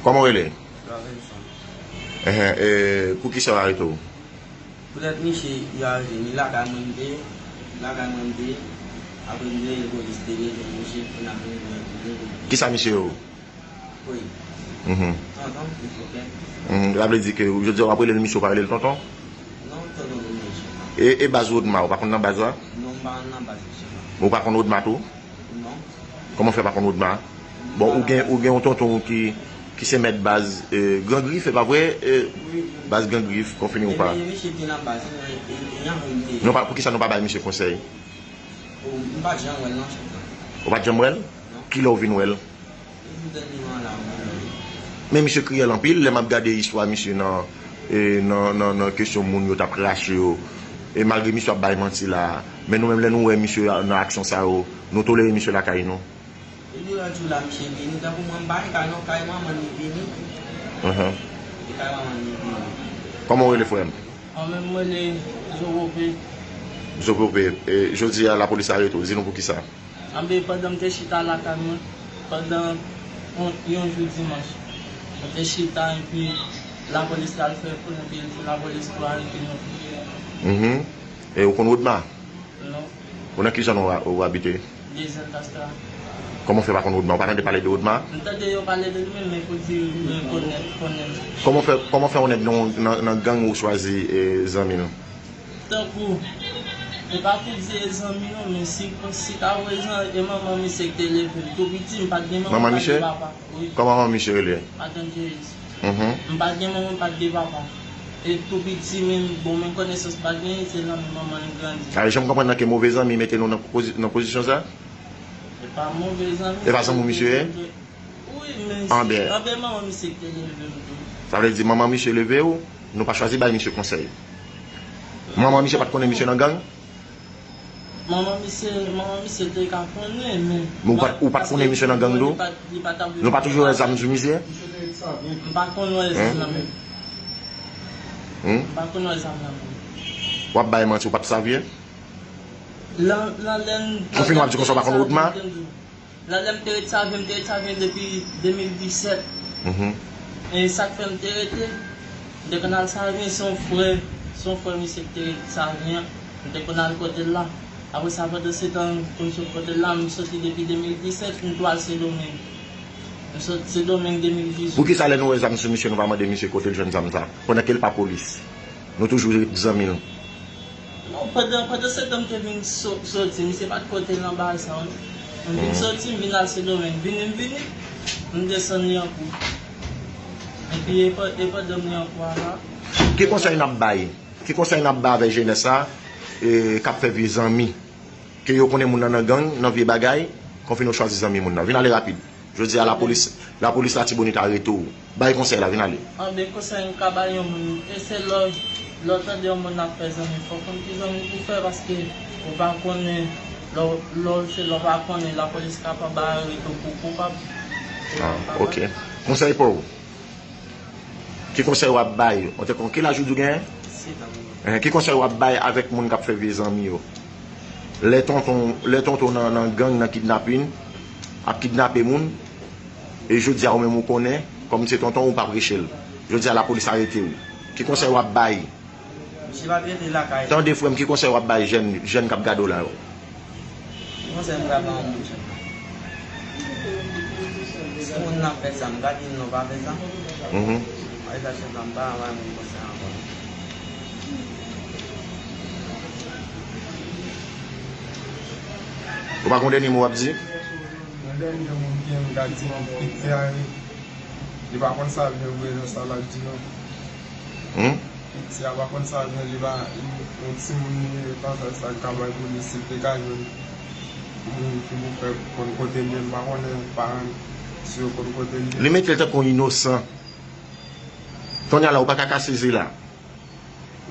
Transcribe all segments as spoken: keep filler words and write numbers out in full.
Kòman w rele? Robinson. Enhen, e, poukisa yo arete w? Poutèt misye yo arete m, lakay mwen m te ye, lakay mwen m te ye. Apre m te rele polis, te rele misye, pou n ap rele mwen. Kisa misye yo? Wi. Mhm. Tonton, ok. Mhm, sa vle di ke jodi a w ap rele l misye, w pa rele l tonton? Non, tonton, non, misye. E, e baz Rodma, ou pa konn nan baz la? Non, m pa nan baz misye, non. Ou pa konn Rodma tou? Non. Kòman fè pa konn Rodma? Bon, ou gen, ou gen yon tonton ki, ki se mèt baz, e, Gran Grif, e pa vre? E, wi, wi. Baz Gran Grif, konfini ou pa? Ebyen, misye te nan baz, e, e, e, anvan m te... Non, pa, poukisa nou pa bay misye konsèy? O, m pa t janm wè l nan chèf la. Ou pa t janm wè l? Non. Kilè w vin wè l? Li vin dènyèman la, mwen wè l. Men misye kriyèl anpil, lè m ap gade istwa misye nan, e, nan, nan, nan kesyon moun yo t ap rache yo. E malgre misye ap bay manti la, men nou menm lè nou wè misye nan aksyon sa yo, nou tolere misye lakay nou. Epi lòt jou la, misye vini, tankou mwen m pa gen kay non, kay manman li vini. Mhm. E kay manman li vini. Kòman w rele frè m? Mwen menm mwen rele Zopope. Zopope, e, jodi a lapolis arete w, di nou poukisa? Anben, pandan m te chita lakay mwen, pandan yon, yon jou dimanch, mwen te chita epi lapolis t al fè plent epi lapolis tou arete nou. Mhm. E ou konn Rodma? Non. Ou nan ki zòn ou, ou abite? Dezen Kastra. Kòman w fè pa konn Rodma? Ou pa tande pale de Rodma? M tande yo pale de li, men, men pou di mwen konnen, konnen l. Kòman w fè, kòman w fè yon nèg nan, nan, nan gang ou chwazi, e, zanmi l? Tankou, e pa pou di e zanmi non, men si, si ta vre zan, e manman misye ki te leve m. Tou piti, m pa t gen manman, m pa t gen papa. Manman misye? Wi. Kòman manman misye rele? Matant Jezi. Mhm. M pa t gen manman, m pa t gen papa. E tou piti, men bon, men konesans pa t genyen, se nan men manman l grandi. A, jan m konprann nan ke move zanmi mete nou nan pozi-, nan pozisyon sa? E pa move zanmi. E pa zanmi w misye ye? Wi, men anben, anben manman misye ki te leve m tou. Sa vle di manman misye leve w, nou pa chwazi bay misye konsèy. Manman misye pa t konnen misye nan gang? Manman misye, manman misye te ka konnen, men... Men ou pa t, ou pa t konnen misye nan gang tou? Li pa t, li pa t ap... Nou pa toujou wè zam sou misye? M pa konn wè zam nan men. Hmm? M pa konn wè zam nan men. W ap bay manti, ou pa t savyen? Lan, lan lè m... Ou fin w ap di konsa w pa konn Rodma? Nan lè m te ret Savyen, m te ret Savyen depi de mil disèt. Mhm. E sa k fè m te rete, m te konn al Savyen, se yon frè, se yon frè misye ki te ret Savyen an. M te konn al kote l la. Apre sa, pandan se tan, pou m sot kote l la, m soti depi de mil disèt, m tou al Sendomeng. M sot Sendomeng de mil dizuit. Poukisa lè nou wè zam sou misye, nou pa mande misye kote l jwenn zam sa? Pandan ke l pa polis. Nou toujou ret zanmi l. Non, pandan, pandan se tan m te vin so-, soti, misye pa t kote l nan bagay sa yo, non. M vin soti, m vin al Sendomeng. Vini m vini, m desann Lyankou. Epi, e pa-, e pandan m Lyankou a la. Ki konsèy n ap bay? Ki konsèy n ap bay avèk jenès sa, e, k ap fè vye zanmi? Ke yo konnen moun nan nan gang, nan vye bagay, konfini w chwazi zanmi moun nan. Vin ale rapid. Jodi a lapolis, lapolis Latibonit arete w. Bay konsèy la, vin ale. Anben, konsèy m ka bay yon moun, e se lè, lè w tande yon moun ap fè zanmi, fò w konn ki zanmi pou w fè, paske ou pa konnen, lè w, lè w, se lè w pa konnen, lapolis kapab arete w pou koupab. Ah, ok. Konsèy pa w. Ki konsèy w ap bay? Ou te konn ki laj ou di w genyen? Disèt an. Enhen, ki konsèy w ap bay avèk moun k ap fè vye zanmi yo? Lè tonton, lè tonton nan, nan gang, nan kidnapin, ap kidnape moun, e jodi a ou menm ou konnen, kòm se tonton ou p ap reche l. Jodi a lapolis arete w. Ki konsèy w ap bay? Misye pa t rete lakay. Tande frè m, ki konsèy w ap bay jèn, jèn k ap gade w la yo? Ki konsèy m ka ba yon moun, jèn? Si moun nan fè sa, m ka di l non, pa fè sa. Mhm. Mwen ta chèf la, m pa renmen moun konsèy ankò. Ou pa gen dènye mo w ap di? Yon dènye mo m gen, m ka di, Pete a, li pa konn sa l vle vre nan sa l ap di an. Hmm? Si a pa konn sa l vle, li pa, li, yon timoun li ye, pa sa, sa l ka bay pou li, si l te ka jwenn moun ki pou fè konn kote l ye, m pa konnen paran l, si yo konn kote l ye. Li mete l tankou yon inosan. Kounye a la, ou pa ka kase ze la.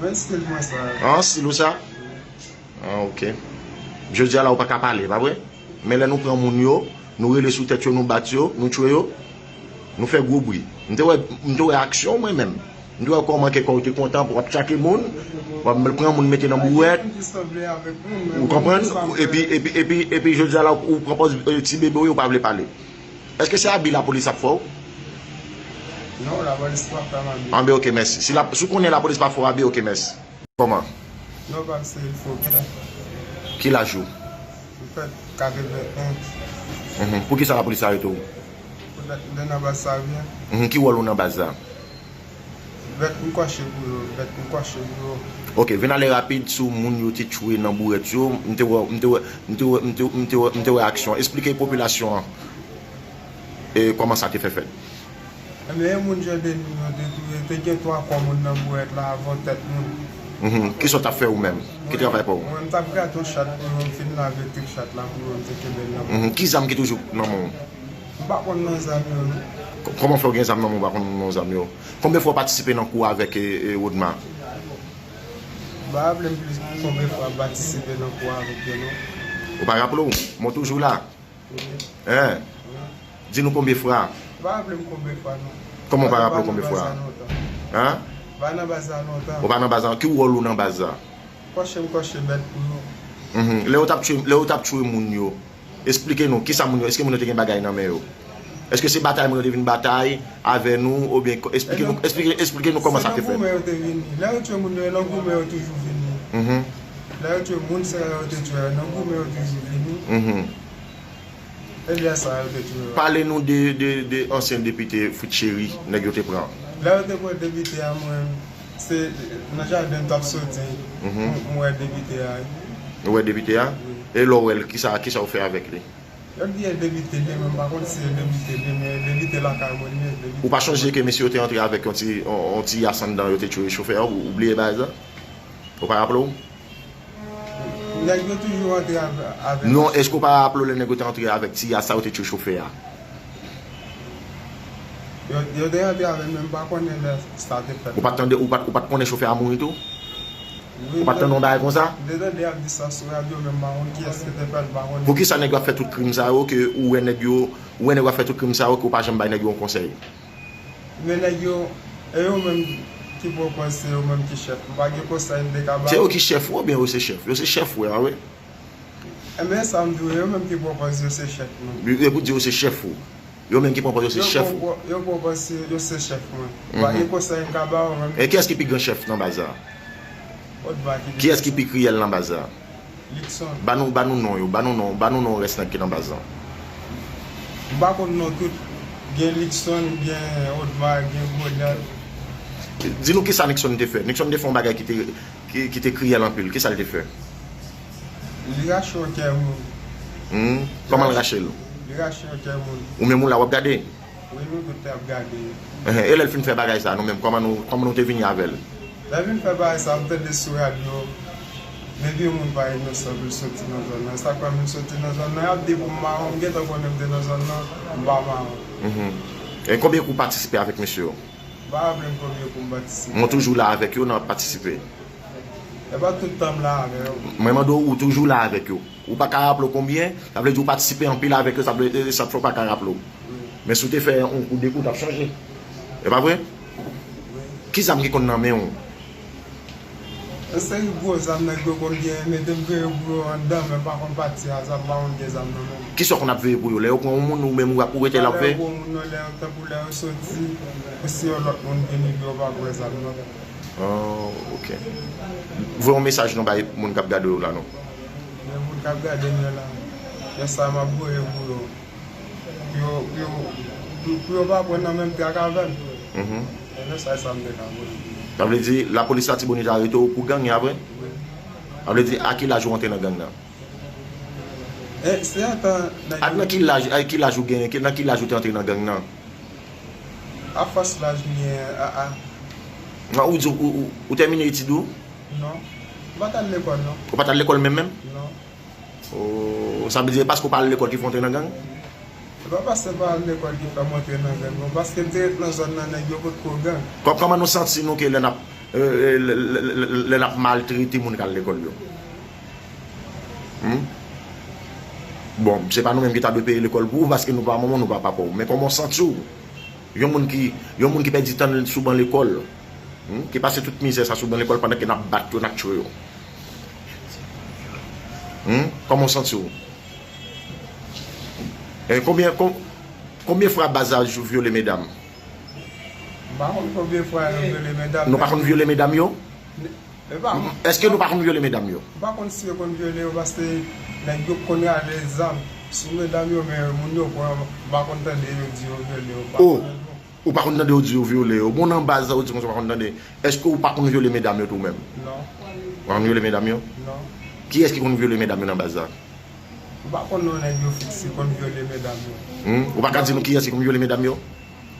Men stil mwen sa. An, stil ou sa? Ah, ok. Jodi a la, ou pa ka pale, pa vre? Men lè nou pran moun yo, nou rele sou tèt yo, nou bat yo, nou tchwe yo, nou fè gwo bri. M te wè, m te wè aksyon mwen menm. M te wè kòman kèk ou te kontan pou w ap tchake moun, w ap pran moun mete nan bouwèt. Ou konprann? Epi, epi, epi, epi jodi a la, ou pran pòz, eh, ti bebe w yo, ou pa vle pale. Èske se abi lapolis ap fè w? Non, lapolis pa fè m abi. Anben, oke, mèsi. Si la, si w konnen lapolis pa fè w abi, oke, mèsi. Kòman? Non, pa se fo, kèt. Ki laj ou? M fèt katrevenn. Mhm. Poukisa lapolis arete w? Poutèt m te nan baz sa byen. Mhm. Ki wòl ou nan baz la? Bèt m kòche pou yo, bèt m kòche pou yo. Oke, vin ale rapid sou moun yo te tchwe nan bourèt yo. M te wè, m te wè, m te wè, m te, m te wè, m te wè aksyon. Esplike popilasyon an, e, kòman sa te fè fèt. Ebyen, e moun Jandeni yo te touye, te gen twa kò moun nan bourèt la avè yon tèt moun. Mhm. Kisa w t ap fè ou menm? Ki travay pa w? Mwen, m t ap grate yon chat pou yo, m fin lave trik chat la pou yo, m te kenbe l nan men m. Mhm. Ki zam ki toujou nan men w? M pa konn non zam yo, non. K-, kòman fè w gen zam nan men w, ou pa konn non zam yo? Konbyen fwa w patisipe nan kou avèk, e, e, Rodma? M pa raple m plis konbyen fwa m patisipe nan kou avèk yo, non. Ou pa raple w? Mwen toujou la. Wi. Hein? Wi. Di nou konbyen fwa? M pa raple m konbyen fwa, non. Kòman w pa raple w konbyan fwa? Hein? M pa nan baz la lontan. Ou pa nan baz la? Ki wòl ou nan baz la? Kòche m kòche bèt pou yo. Mhm. Lè yo t ap tchwe, lè yo t ap tchwe moun yo, esplike nou, kisa moun yo, èske moun yo te gen bagay nan men yo? Èske se batay moun yo te vin batay avè nou, oubyen, esplike nou, esplike, esplike nou kòman sa te fèt. Se nan goumen yo te vini. Lè yo tchwe moun yo, e nan goumen yo toujou vini. Mhm. Lè yo tchwe moun sa yo te tchwe, nan goumen yo toujou vini. Mhm. E lè sa yo te tchwe yo. Pale nou de, de, de ansyen depite Fritz Chéry, nèg yo te pran. Lè yo te pran depite a, mwen, se nan jaden m t ap soti, mhm, m, m wè depite a. Ou wè depite a? Wi. E lè w wè l, kisa, kisa w fè avèk li? Yo di e depite li ye, men m pa konn si e depite li ye, men depite lakay mwen li ye, depite. Ou pa chonje ke mesye yo te antre avèk yon ti, yon, yon ti yas anndan, yo te tchwe chofè a, ou, ou bliye bagay sa? Ou pa raple w? Nèg yo toujou antre avè-, avèk. Non, èske w pa raple w lè nèg yo te antre avèk ti yas sa, yo te tchwe chofè a? Yo, yo te antre avè l, men m pa konnen lè sa te fèt. Ou pa t tande, ou pa t, ou pa t konnen chofè a mouri tou? Wi, ou pa t tande yon bagay konsa? M te tande y ap di sa sou radyo, men m pa konn kiyès ki te fè l, m pa konnen. Poukisa nèg yo ap fè tout krim sa yo, ke ou wè nèg yo, ou wè nèg yo ap fè tout krim sa yo, ke w pa janm bay nèg yo yon konsèy? Men nèg yo, e yo menm ki pran pòz se yo menm ki chèf. M pa gen konsèy m te ka ba yo. Se yo ki chèf ou oubyen yo se chèf? Yo se chèf ou, a wi. Ebyen, sa m di w, yo menm ki pran pòz yo se chèf nou. Yo, yo pou di yo se chèf ou. Yo menm ki pran pòz yo se chèf ou. Yo pran pòz yo se chèf mwen. M pa gen konsèy m ka ba yo menm. E kiyès ki pi gran chèf nan baz la? Odma ki pi gran chèf. Kiyès ki pi kriyèl nan baz la? Luckson. Ba nou, ba nou non yo, ba nou non, ba nou non rès nèg ki nan baz lan. M pa konn non tout. Gen Luckson, gen Odma, gen Goliath. Di nou kisa Luckson te fè. Luckson te fè yon bagay ki te, ki, ki te kriyèl anpil. Kisa l te fè? Li rache yon kè moun. Hmm? Kòman l rache l? Li rache yon kè moun. Ou menm ou la w ap gade? Wi, nou tout te ap gade. Enhen, e lè l fin fè bagay sa, nou menm, kòman nou, kòman nou te vini avè l? Lè l vin fè bagay sa, m tande sou radyo, depi yon moun pa inosan pou l soti nan zòn nan. Sa k fè m vin soti nan zòn nan, y ap di pou m mawon, m gentan konnen m te nan zòn nan, m pa mawon. Mhm. E konbyen kou w patisipe avèk mesye yo? M pa raple m konbyen kou m patisipe. Mwen toujou la avèk yo, n ap patisipe. E pa tout tan m la avè yo. Mwen mande w, ou toujou la avèk yo. Ou pa ka raple w konbyen, sa vle di ou patisipe anpil avèk yo, sa vle, e, sa fè w pa ka raple w. Wi. Men si w te fè yon kou, de kou, w t ap chanje. E pa vre? Wi. Ki zam ki konn nan men w? Yon seri gwo zam nèg yo konn gen, mete m veye pou yo anndan, men m pa konn pati a, sa m pa konn gen zam nan men m. Kisa w konn ap veye pou yo? Lè yo pran yon moun, ou menm ou ap, ou rete la ap veye? Lè yo pran yon moun nan, lè yo, tankou lè yo soti, pou si yon lòt moun vini, pou yo pa pran zam nan. Oh, ok. Voye yon mesaj non bay moun k ap gade w la non. Men moun k ap gade m yo la, mesaj m ap voye pou yo. Pou yo, pou yo, pou, pou yo pa pran nan menm trak avè m. Mhm. E mesaj sa m te ka voye pou yo. Sa vle di, lapolis Latibonit arete w pou gang, e apre? Wi. Sa vle di, a ki laj ou antre nan gang nan? E, se antan nèg yo. Ak nan ki laj, a ki laj ou genyen, ki, nan ki laj ou te antre nan gang nan? A fòs laj m genyen, a, a. Non, ou di ou, ou, ou tèmine etid ou? Non. M pa t al lekòl, non. Ou pa t al lekòl menm, menm? Non. Oh, sa vle di, e paske w pa al lekòl ki fè w antre nan gang? Se pa paske m pa al lekòl ki fè m antre nan gang, non. Paske m te ret nan zòn nan, nèg yo potko gang. Kò-, kòman nou santi nou ke lè n ap, e, e, lè, lè, lè, lè n ap maltrete moun k al lekòl yo? Hmm? Bon, se pa nou menm ki ta dwe peye lekòl pou ou, paske nou pa manman w, nou pa papa w. Men kòman w santi w? Yon moun ki, yon moun ki pèdi tan l sou ban lekòl, hmm, ki pase tout mizè sa sou ban lekòl pandan ke n ap bat yo, n ap tchwe yo. Hmm? Kòman w santi w? E konbyen, kon-, Konbyen fwa baz la vyole medam? M pa konn konbyen fwa yo vyole medam. Nou pa konn vyole medam yo? Èske nou pa konn vyole medam yo? M pa konn si yo konn vyole yo, paske nèg yo konn rale zam sou medam yo, men moun yo pran, m pa konn tande yo di yo vyole yo. Oh, ou pa konn tande yo di yo vyole yo? Bon, nan baz la, ou di konsa ou pa konn tande. Èske ou pa konn vyole medam yo tou menm? Non. Ou pa konn vyole medam yo? Non. Kiyès ki konn vyole medam yo nan baz la? M pa konn non nèg yo fiks ki konn vyole medam yo. Hmm? Ou pa ka di nou kiyès ki konn vyole medam yo?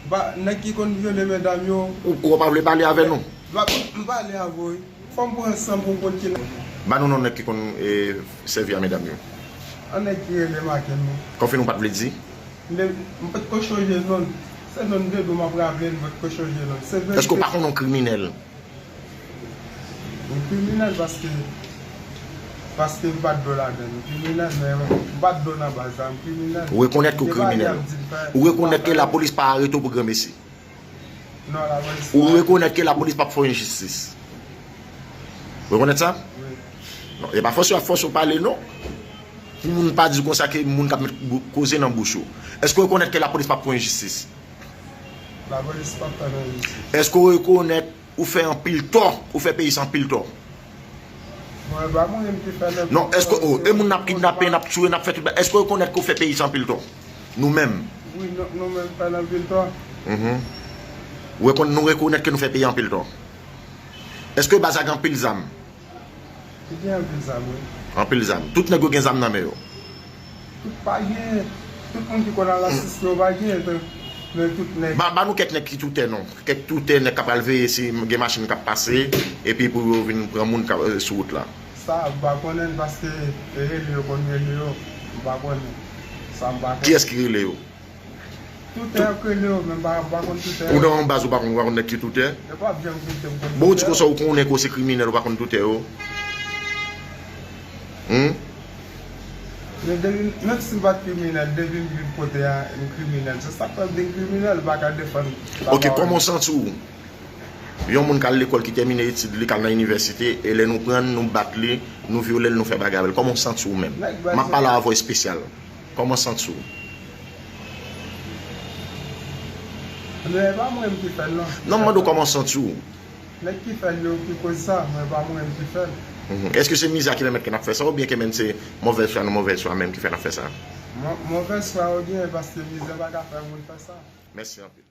M pa, nèg ki konn vyole medam yo. Ou, ou pa vle pale avè nou? M pa, m pale avè w wi. Fò m pran san pou m konn ki nèg. Ba nou non nèg ki konn, eh, sèvi a medam yo. An nèg ki rele Maken wi. Konfime ou pa t vle di? M, m pa t ko chonje non l. Se non m te di w m ap raple l, m pa t ko chonje non l. Se verite. Èske w pa konn yon kriminèl? M kriminèl paske, paske m pa t do ladan l. M kriminèl, men m pa t do nan baz la, m kriminèl. Ou rekonèt ke w kriminèl. Ou rekonèt ke lapolis pa arete w pou granmesi. Non, lapolis pa. Ou rekonèt ke lapolis p ap fè w enjistis. Ou rekonèt sa? Wi. Non, e pa fòse y ap fòse w pale non. Pou moun pa di konsa ke moun k ap met bou-, koze nan bouch ou. Èske w rekonèt ke lapolis p ap fè w enjistis? Lapolis p ap fè m enjistis. Èske w rekonèt ou fè anpil tò, ou fè peyi sa anpil tò? Mwen, pa mwen menm ki fè l. Non, èske, oh, e moun n ap kidnape, n ap tiye, n ap fè tout bagay. Èske w rekonèt ke w fè peyi sa anpil tò? Nou menm. Wi, nou, nou menm fè l anpil tò. Mhm. Ou rekonn-, nou rekonèt ke nou fè peyi anpil tò. Èske baz la gen anpil zam? Li gen anpil zam, wi. Anpil zam. Tout nèg yo gen zam nan men yo. Tout pa gen. Tout moun ki konn al asiste yo pa gen, men tout nèg. Ba, ba nou kèk nèg ki toutè non. Kèk toutè nèg k ap al veye si gen machin k ap pase, epi pou yo vin pran moun k ap, eh, sou wout la. Sa, m pa konnen l paske e rele yo konn rele yo. M pa konnen. Sa, m pa konnen. Kiyès ki rele yo? Toutè yo k rele yo, men m pa, m pa konn toutè yo. Ou nan yon baz ou pa konn, ou pa konn nèg ki toutè? Yo p ap janm kite m konn toutè yo. Bon, ou di konsa ou konnen ke w se kriminèl, ou pa konn toutè yo? Hmm? Men depi, menm si m pa t kriminèl, depi m vin kote a, m kriminèl. Se sa k fè m vin kriminèl, m pa ka defann. Ok, kòman w santi w? Yon moun k al lekòl, ki tèmine etid li, k al nan inivèsite, e lè nou pran l, nou bat li, nou vyole l, nou fè bagay avè l. Kòman w santi w menm? M ap pale a vwa espesyal. Kòman w santi w? Men e pa mwen menm ki fè l non. Non, m mande w kòman w santi w. Nèg ki fè l yo ki koz sa, men e pa mwen menm ki fè l. Mhm. Èske se mizè a ki pèmèt ke n ap fè sa, oubyen ke menm se movèz fwa nou movèz fwa menm ki fè n ap fè sa? Mo-, movèz fwa yo gen, paske mizè pa ka fè moun fè sa. Mèsi anpil.